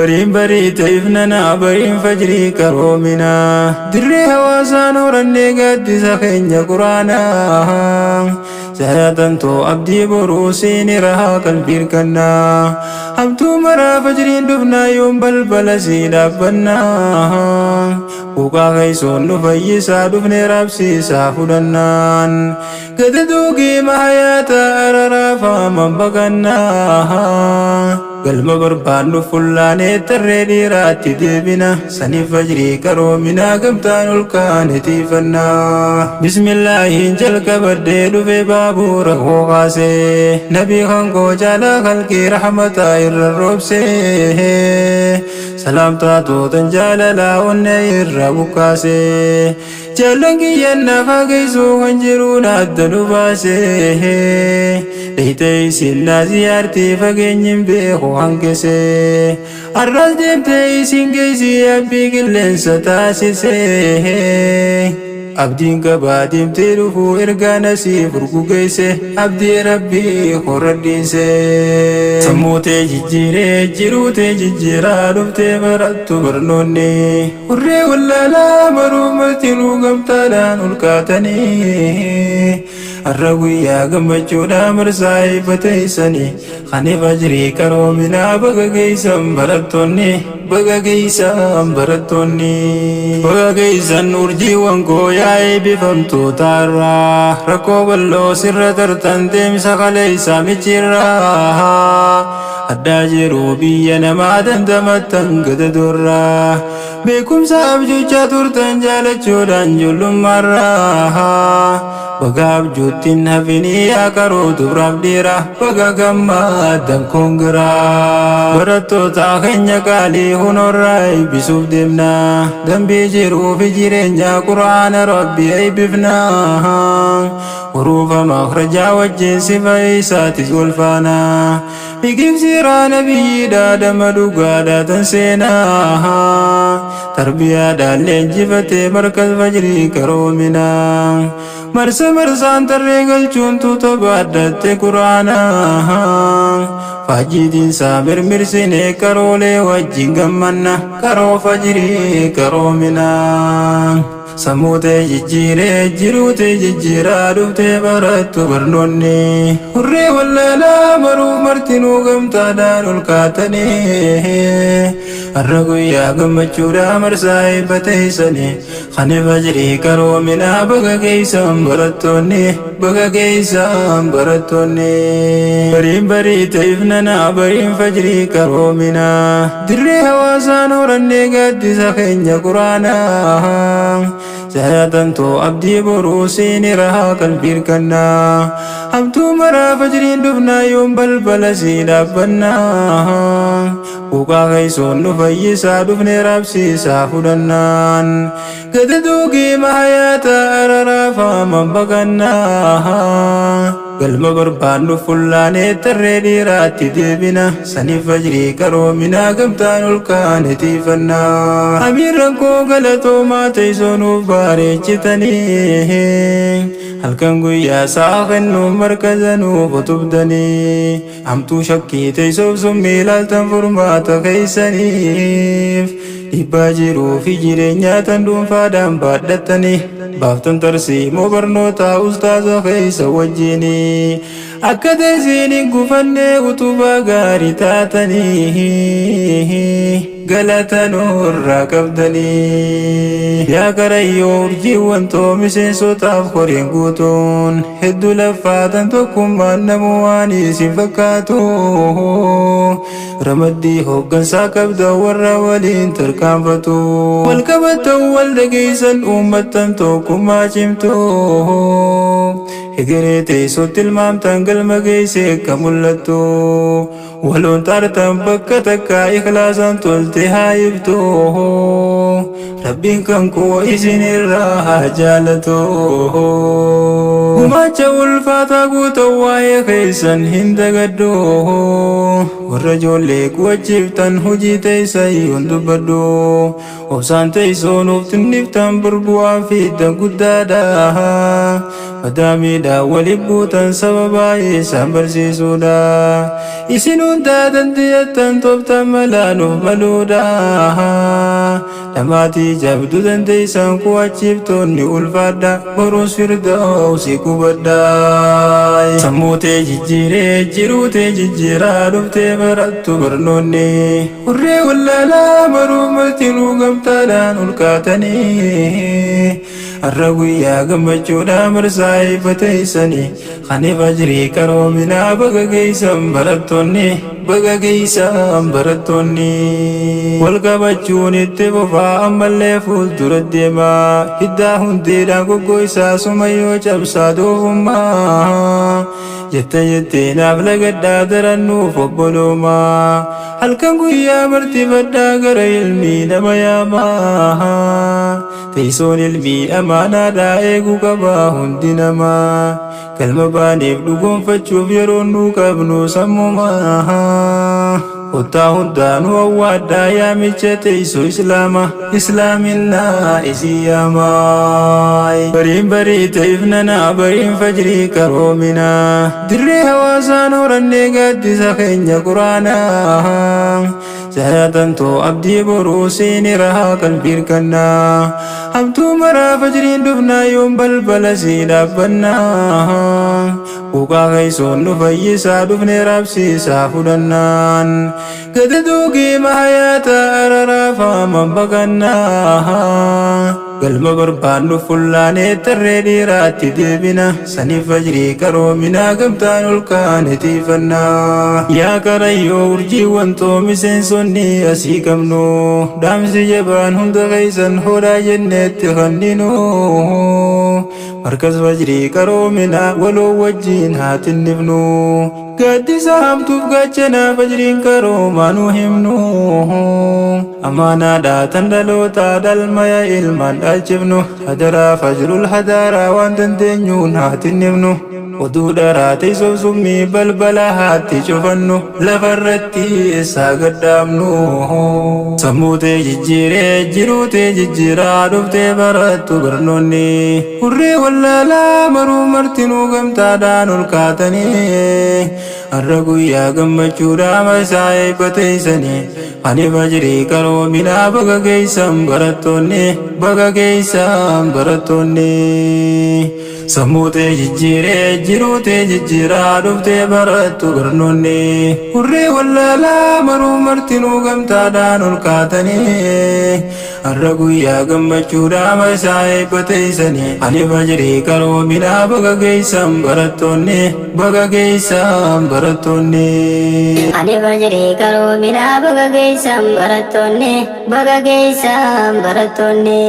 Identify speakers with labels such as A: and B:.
A: Bariin bariite ifnanaa bariin fajrii qaroominaa dirree hawaasaan horannee gaaddisa keenya quraanaa jaalatantoo abdii boruu siini rahaa qalbii hirkannaa hamtuu maraa fajriin dhufnaa yoom balbala sii dhaabbannaa quuqaa keessoon nu fayyisaa dhufnee raabsiisaa fudhannaan gadaduu geema hayaata araraa faaman baqannaa. Galma barbaannu fullaanee tarree dhiiraatti deebina saniif fajrii qaroominaa gamtaan ol kaane tiifannaa. Bismillaahiin jalqabadhee dhufe baabuura koo kaasee nabii kan koo caalaa kalqii rahmataa irra roobsee salaamtaa tootan jaalalaa onnee irra bukkaasee jaallan kiyyan naaf hageessuu kan jiruun adda nu baasee dheytee isin naa ziyaartii fageenyin beeku hanqisee har'as deemtee isin geessii abbii qilleensa taasisee abdiin qabaa deemtee dhufuu ergaa nasii furgugeesse abdii rabbii horadhiise. Sammuu tee jijjiiree jiruu tee jijjiiraa dhuftee barattu barnoonni hurree wallaalaa baruu martinuu gamtaadhaan ol kaatanii har'a guyyaa gammachuudhaa marsaa eebba teessanii kan fajrii qaroominaa baga geessan barattoonni baga geessan barattoonni baga geessan urjiiwwan koo yaa eebbifamtootaarraa rakkoo bal'oo sirra tartan deemsa kaleessaa michiirraa addaa jiru biyya namaa dandamattan gadadorraa beekumsa abjuuchaa turtan jaalachuudhaan ijoollummaarraa baga abjuuttiin hafinii yaa qaroo dubraaf dhiira baga gammaddan koongiraa barattoota keenya qaalii hunorraa eebbisuuf deemna dambii jiruu fi jireenya quraana rabbi eebbifna hurufa makrajaa wajjin sifa isaatis wal faana biqilchiiraa nabiyyiidha dama dhugaadha tan seenaa tarbiyaadhaan leenjifatee markas fajrii qaroominaa marsa marsaan tarree galchuun tuuta baadhatte quraana faajjiitiinsaa mirmirsinee qaroolee wajjin gammanna qaroo fajrii qaroominaa. Sammuu tee jijjiiree jiruu tee jijjiiraa dhuftee barattu barnoonni hurree wallaalaa baruuf martinuu gamtaadhaan ol kaatanii har'a guyyaa gammachuudhaa marsaa eebba teessanii kan fajrii qaroominaa baga geessan barattoonni baga geessan barattoonni. Bariin bariite ifnanaa bariin fajrii qaroominaa dirree hawaasaan horannee gaaddisa keenya quraanaa jaalatantoo abdii boruu siini rahaa qalbii hirkannaa hamtuu maraa fajriin dhufnaa yoom balbala sii dhaabbannaa quuqaa keessoon nu fayyisaa dhufnee raabsiisaa fudhannaan gadaduu geema hayaata araraa faaman baqannaa galma barbaannu fullaanee tarree dhiiraatti deebina saniif fajrii qaroominaa gamtaan ol kaane tiifannaa amiirran koo galatoomaa teessoo nuuf bareechitanii halkan guyyaa sa'a kennuuf markaza nuuf utubdanii hamtuu shakkii teessoof summii ilaaltan furmaata keessaniif dhiibbaa jiruu fi jireenyaa tan dhuunfaadhaan baadhattanii baaftan tarsiimoo barnootaa ustaaza keessa wajjinii akka teessiin hin gufannee utubaa gaarii taatanii galata nurraa qabdanii yaa karayyoo urjiiwwan too miseensotaaf koreen guutuun hedduu laffaatan tokkummaan namuu waan isin fakkaatu ramaddii hooggansaa qabda warra waliin tarkaanfatu wal qabattan wal dhageessan uummattan tokkummaa cimtu hegeree teessootti ilmaamtan galma geesse akka mul'attu waloon xaartan bakka takka ikhlaasaan tolte haa ibtu rabbiin kan koo isin irraa haa jaalatu gumaacha ulfaataa guutan waa'ee keessan hin dagaddu. Warra ijoollee qu'achiiftan hojii teeysayyuun dubbadhu. Obsaan teeysoo nuuf tinniftan burbu'aa fiiddan guddaadha. Madaamiidhaan waliin buutan sababa isaan barsiisuudha. Isin hundaa dandeettan tooftan malaa nuuf maluudha. Dhamaatii jabduu dandeessan qu'achiiftoonni ulfaadha. Boruus firda'uusi qubadha. Sammuu tee jijjiiree jiruu tee jijjiiraa dhuftee barattu barnoonni. Hurree wallaalaa baruu martinuu gamtaadhaan ol kaatanii. Har'a guyyaa gammachuudhaan marsaa eebba teessanii. Ani fajrii qaroominaa baga geessan barattoonni baga geessan barattoonni. Wal qabachuun itti fufaa ammallee fuuldura deemaa. Hiddaa hundeedhaan goggoisaa sumayyoo cabsaa doofummaa. Jette jettee naaf lagadhaa darannuuf obboloomaa. Halkan guyyaa martifadhaa gara ilmii nama yaamaa. Teessoon ilmii amaanaadhaa eeguu qabaa hundi namaa. Galma baaneef dhugoonfachuuf yeroo nuu qabnu sammumaa. Kottaa hundaanuu awwaadhaa yaamicha teessoo islaama. Islaaminaa isii yaamaa. Bariin barii ta'ifnanaa bariin fajrii qaroominaa. Dirree hawaasaan horannee gaaddisa keenya quraanaa. Jaalatantoo abdii boruu siini rahaa qalbii hirkannaa. Hamtuu maraa fajriin dhufnaa yoom balbala sii dhaabbannaa. Quuqaa keessoon nu fayyisaa dhufnee raabsiisaa fudhannaan. Gada duugii mahayaata araraa faaman baqannaa. Galma barbaannu fullaanee tarree dhiiraatti deebina. Saniif fajrii qaroominaa gamtaan ol kaane tiifannaa. Yaa karayyoo urjiiwwan too miseensonni asii qabnu. Dhaamsi jabaan hunda keessan hodhaa jenneetti kanninu. Markas fajrii qaroominaa waloo wajjin haa tinnifnu. Gaaddisa hamtuuf gaachanaa fajriin qaroomaa nu himnu. Amaanaadhaa tan dhalootaa dhalmaya ilmaan dhaalchifnu. Hadaraa fajrul hadaraa waan dandeenyuun haa tinnifnu. Oduu dharaa teessoo summii balbala haatti cufannu. Lafarratti eessaa gadhaabnu. Sammuu tee jijjiiree jiruu tee jijjiiraa dhuftee barattu barnoonni. Hurree wallaalaa maruu martinuu gamtaadhaan ol kaatanii. Har'a guyyaa gammachuudhaa marsaa eebba teessanii. Ani fajrii qaroominaa baga geessan barattoonni baga geessan barattoonni. Sammuu tee jijjiiree jiruu tee jijjiiraa dhuftee barattu barnoonni. Hurree wallaalaa maruu martinuu gamtaadhaan ol kaatanii. Har'a guyyaa gammachuudhaa marsaa eebba teessanii. Ani fajrii qaroominaa baga geessan barattoonni baga geessan barattoonni.
B: Ani fajrii qaroominaa baga geessan barattoonni baga geessan barattoonni.